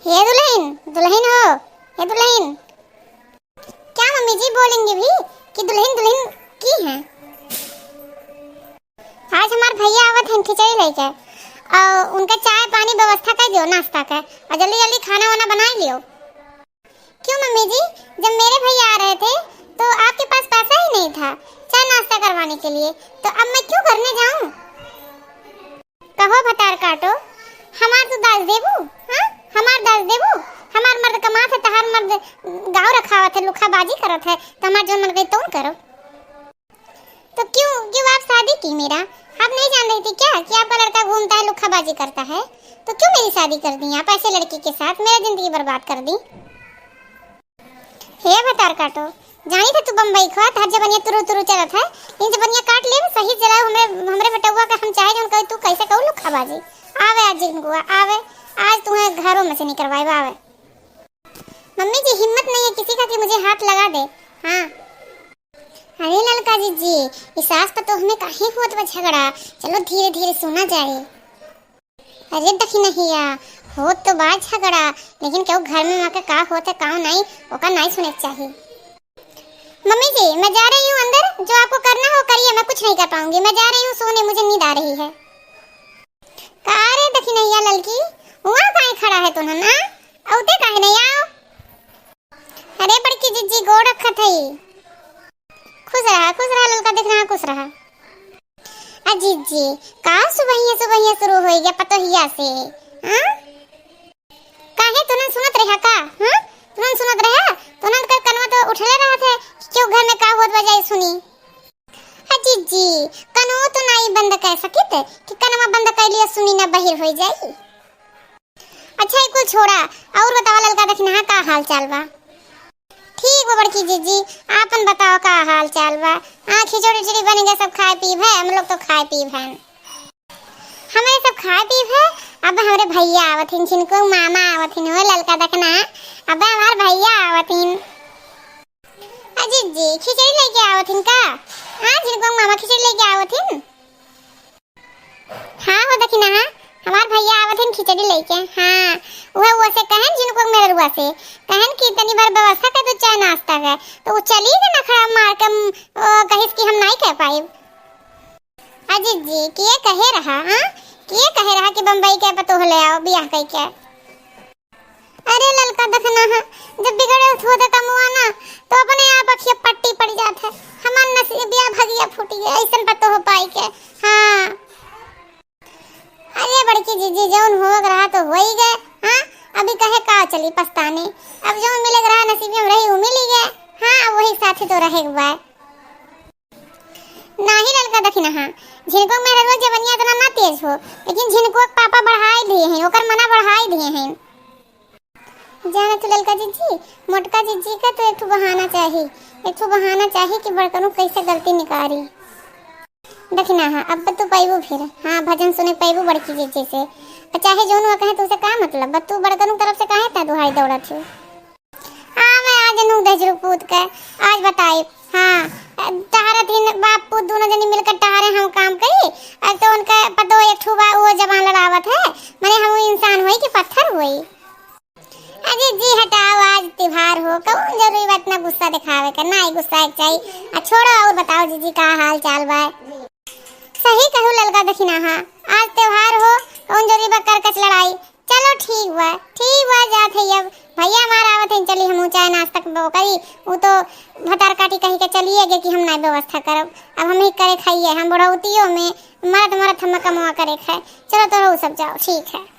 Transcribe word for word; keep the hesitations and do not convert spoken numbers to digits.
हे दुलहिन, दुलहिन हो, हे दुलहिन। क्या मम्मी जी बोलेंगी भी कि दुलहिन, दुलहिन की हैं? आज हमार भइया आवत हैं खिचड़ी लइके, और उनका चाय पानी व्यवस्था कर दियो, नाश्ता के, और जल्दी जल्दी खाना वाना बनाइ लियो। क्यों मम्मी जी, जब मेरे भइया आ रहे थे तो आपके पास पैसा ही नहीं था चाय नाश्ता करवाने के लिए, तो अब मैं क्यों करने जाऊं? कहो भतार काटो, हमार तू दाज देबू? हाँ, हमार दाज देबू? हमार मर्द कमात है, तहार मर्द गाँव रखावत है, लुखाबाजी करत है, तो हमार जौन मन करे तौन करो। तो क्यों, क्यों आप शादी की मेरा? आप नहीं जान रही थी क्या कि आपका लड़का घूमता है, लुखाबाजी करता है? तो क्यों मेरी शादी कर दी आप ऐसे लड़की के साथ, मेरा जिंदगी बर्बाद कर दी। हे भतार काटो, जानी था तू बम्बई खा, तहार जबनिया तुरु तुरु चलत है, इन जबनिया काट लेब, सही जलाओ हमरे, हमरे बेटउआ का हम चाहे जौन कहे तू कैसे कहू लुखाबाजी। आवे आज झिनकुआ, आवे, आज तुम्हें घरों में से निकलवाए, आवे। मम्मी जी, हिम्मत नहीं है किसी का कि मुझे हाथ लगा दे। हाँ। अरे ललका जिज्जी, ई सास पतोह में काहे होत बा झगड़ा? चलो धीरे धीरे सुना जाए। अरे दखिनहिया, होत तो बा झगड़ा, लेकिन केहू घर में आके का होत है, का नाई, ओका नाई सुने के चाही। मम्मी जी, मैं जा रही हूँ अंदर, जो आपको करना हो करिए, मैं कुछ नहीं कर पाऊंगी, मैं जा रही हूँ सोने, मुझे नींद आ रही है। का रे दखिनहिया ललकी, वहाँ काहे खड़ा है तुन्हन, आ? औते काहे नहीं आओ? अरे बड़की जिज्जी, गोड़ रखत हई। खुश रहा, खुश रहा ललका, देख रहा, खुश रहा। आ जिज्जी, का सुबहिया सुबहिया शुरू होई गया पतोहिया से, हाँ? काहे तुनन सुनत रहा का, हाँ? तुनन सुनत रहा? तुनन का कनवा तो उठले रहा थे कि क्यों घर में का होत बा जाई सुनी। आ जिज्जी, कनवा तो नाई बंद कर सकित कि कनवा बंद कर लिया सुनी ना बहिर होई जाई। अच्छा, ई कुल छोड़ा, और बतावा ललका दखिनहा का हाल चाल बा? ठीक बा बड़की जिज्जी, आपन बताओ का हाल चाल बा? हाँ, खिचड़ी उचड़ी बन गए, सब खाए पीब है, हम लोग तो खाए पीब है। हमरे सब खाए पीब है, अब हमरे भइया आवत हिन, झिनकू मामा आवत हिन, हो ललका दखिनहा, अब हमार भइया आवत हिन। आ जिज्जी, खिचड़ी लइके आवत हिन का? हाँ, झिनकू मामा खिचड़ी लइके आवत हिन। हाँ हो दखिनहा, हमार भइया आवत हन खिचड़ी लइके। हाँ, उहे, उहे से कहन झिनकू मेहरुआ से, कहन कि तनी भर व्यवस्था कर दो चाय नाश्ता के, तो उ चली गए नखरा मार के, म, ओ, कहिस कि हम नाई कह पाइब। आ जिज्जी, के कहे रहा, हाँ? के कहे रहा कि बम्बई के पतोह ले आओ बियाह कइके? अरे ललका दखिनहा, जब बिगड़े होते कमुआ ना, तो अपने आप अखिया पट्टी पड़ जात है। हमार नसीबिया भगिया फूट गया, ऐसन पतोह पाई के। हाँ। अरे बड़की जिज्जी, जौन होग रहा तो होई गए। हाँ, अभी कहे का चली पछताने। अब जौन मिले के रहा नसीब में रही, उ मिली गए। हाँ, अब वही साथे तो रहे के बा। नाही ललका दखिनहा, झिनकू मेहरुआ जवनिया इतना ना तेज हो, लेकिन झिनकू के पापा बढ़ाई दिए हैं, ओकर मना बढ़ाई दिए हैं। जाना तो ललका जिज्जी, मोटका जिज्जी का तो एक ठो बहाना चाही, एक ठो बहाना चाही कि बड़कनू कैसे गलती निकारी। दखिनहा, अब तू पैबू फिर, हाँ, भजन सुने पैबू बड़की जिज्जी से। और चाहे जौन हुआ कहे, तुझसे का मतलब बा, तू बड़कनू तरफ से काहे इतना दुहाई दौड़त है? हाँ, मैं आज नू दहिजरू पूत के, आज बताई। हाँ, टहरत ही न, बाप पूत दोनों जनी मिलकर टहरे, हम काम करी, और तो उनका पतो एक ठो बा, वो जबान लड़ावत है, माने हम इंसान होई कि पत्थर होई? अरे जी हटाओ, आज त्योहार हो, कौन जरूरी बा इतना गुस्सा दिखावे के, ना ही गुस्सा एक चाहिए। आ छोड़ो और बताओ जीजी का हाल चाल बा? सही कहू ललका दखिनहा, आज त्योहार हो, कौन जरूरी बा करकच लड़ाई, चलो ठीक बा, ठीक बा, जात है अब। भैया हमार आवत है, चली हमहू चाय नाश्ता के वो करी। वो तो भतार काटी कही के चलिए गए कि हम ना व्यवस्था करब, अब हम ही करे खाइए, हम बुढ़ौतियों में मरत मरत हम कमवा करे खाए। चलो तो सब जाओ, ठीक है।